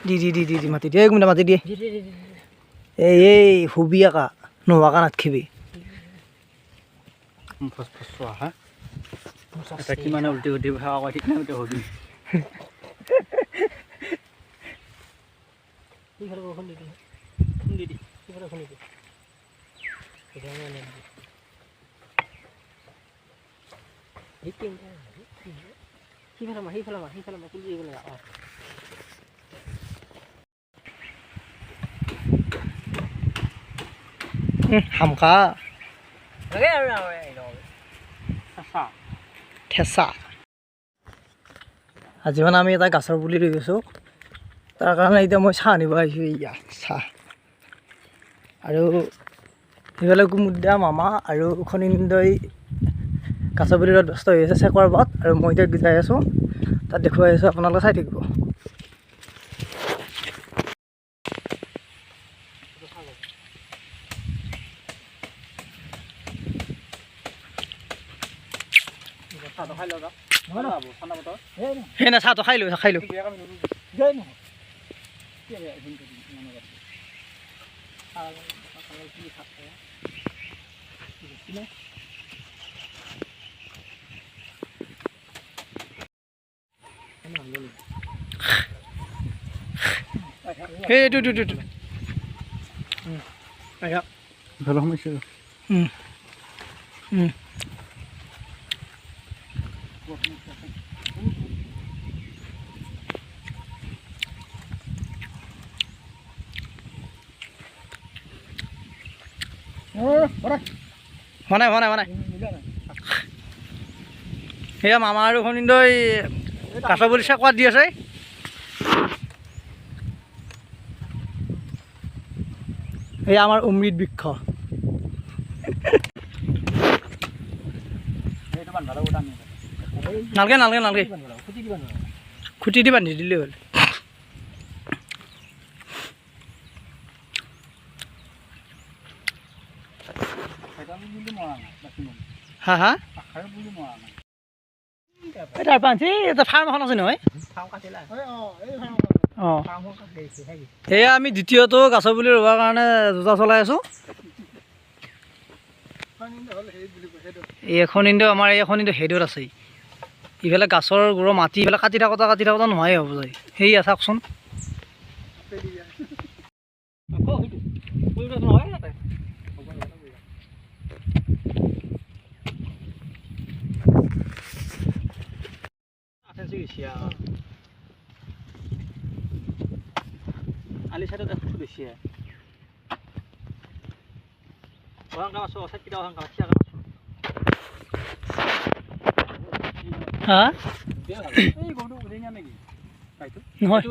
দি দি দি দি দি মাতি দিয়ে, কোনটা মাতি দিয়ে। এই এই হুবি আকা নোহোৱাকা নাথখিবি। কিমানে উল্টি উল্টি ঠিক নাই হবি। হামকা ঠেচা। আজি মানে আমি এটা গাছৰ পুলি ৰুই আছোঁ, তাৰ কাৰণে এতিয়া মই চাহ আনিব আহিছোঁ। ইয়া চাহ আৰু সেইফালে কুমুদা মামা আৰু খনিন্দই গাছৰ পুলি ৰোৱাত ব্যস্ত হৈ আছে চেকৰ বাট, আৰু মই এতিয়া যাই আছোঁ তাত দেখুৱাই আছোঁ, আপোনালোকে চাই থাকিব। সেই না চাহটো খাই লো, খাই লো। এইটো এইটো এইটো ভালো সমস্যা। হোৱা নাই, হোৱা নাই, হোৱা নাই। সেয়া মামা আৰু খনিন্দই গাছৰ পুলি চেকোৱাত দি আছে। এয়া আমাৰ অমৃত বৃক্ষ। নালগে নালগে নালগে, খুটি দি বান্ধি দিলেই হ'ল। হা হা, তাৰ পৰা আনছি। এটা ফাৰ্ম এখন আছে নহয়। অঁ, এয়া আমি দ্বিতীয়টো গাছৰ পুলি ৰোৱাৰ কাৰণে যোজা চলাই আছোঁ। এই খনিন্দু আমাৰ এই খনিন্দু হেডত আছে। ইফালে গাছৰ গুৰৰ মাটি ইফালে কাটি থাকোঁতে কাটি থাকোঁতে নোহোৱাই হ'ব যায়। সেয়া চাওকচোন। আলি চাইডত একটু বেছি। হা নহয়,